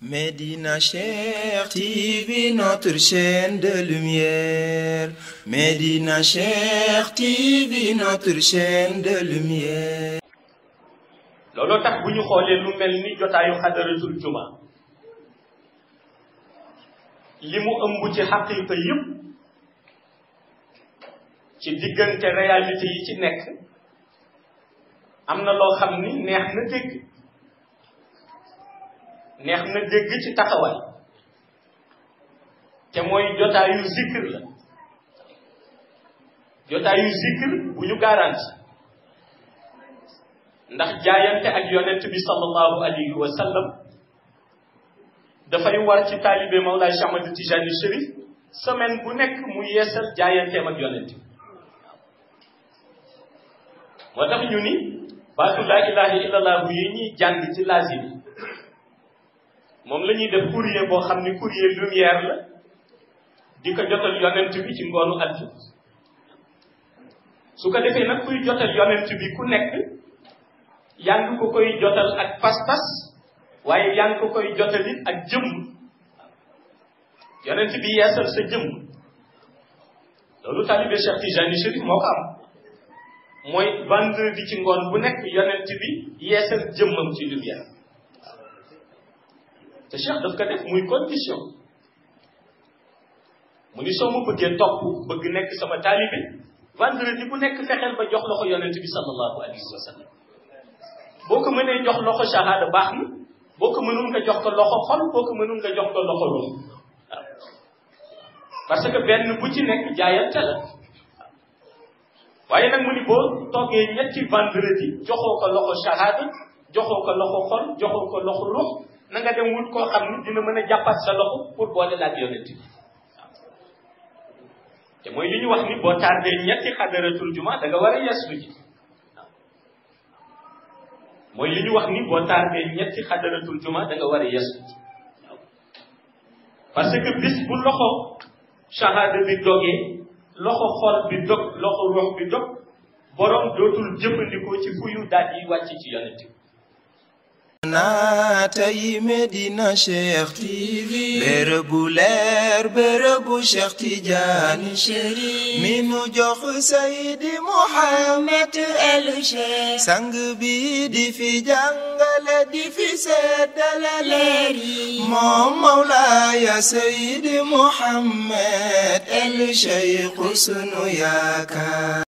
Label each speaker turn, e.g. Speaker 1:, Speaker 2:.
Speaker 1: Medina Cheikh TV, notre chaîne de lumière. Medina Cheikh TV, notre chaîne de lumière.
Speaker 2: looloo tax bu ñu xoolee lu mel ni jotaayu xadaratul juma li mu ëmb ci xaqiiqa yëpp ci diggante réalité yi ci nekk am na loo xam ni neex na dégg ci taxawaay te mooy jotaayu zikr la jotaayu zikr bu ñu garanti ndax jaayante ak yonent bi sallallahu alayhi wa sallam dafay war ci talibé Mawlaay Cheikh Ahmad Tijani Chérif semaine bu nekk mu yeesal jaayanteem ak yonent bi moo tax ñu ni baatu laa ilaha illallah yi ñuy jàng ci lazim moom la ñuy def courrier boo xam ni courrier lumière la di ko jotal yonent bi ci ngoonu àjjuma su ko defee nag kuy jotal yonent bi ku nekk yaa ngi ko koy jotal ak pas-pas waaye yaa ngi ko koy jotalit ak jëmm yonent bi yeesal sa jëmm loolu talibé Cheikh Tijani Chérif moo ko am mooy vendredi ci ngoon bu nekk yonent bi yeesal jëmmam ci lumière te Cheikh daf ko def muy condition mu ni soo ma bëggee topp bëgg nekk sama talibé vendredi bu nekk fexeel ba jox loxo yonent bi sallallahu alayhi wa sallam boo ko mënee jox loxo shahada baax na boo ko mënul nga jox ko loxo xol boo ko mënul nga jox ko loxo ruux waaw parce que benn bu ci nekk jaayante la waaye nag mu ni boo toogee ñetti vendredi joxoo ko loxo shahada joxoo ko loxo xol joxoo ko loxo ruux na nga dem wut koo xam ni dina mën a jàppat sa loxo pour boole la ak yonent bi te mooy li ñu wax ni boo tardé ñetti xadaratul juma da nga war a yeeslu ji mooy li ñu wax ni boo tardé ñetti xadaratul juma da nga war a yeeslu ji parce que bis bu loxo shahada bi dogee loxo xol bi dog loxo ruux bi dog borom dootul jëfandikoo ci fuyu daal yi wàcc ci yonent bi
Speaker 1: naatay Medina Cheikh TV bërëbu leer bërëbu Cheikh Tidiane Chérif mi nu jox Seydi Mouhamed El Cheikh sang bi di fi jàngale di fi seddale leer yi moom Mawlaaya Seydi Mouhamed El Cheikh sunu yaakaar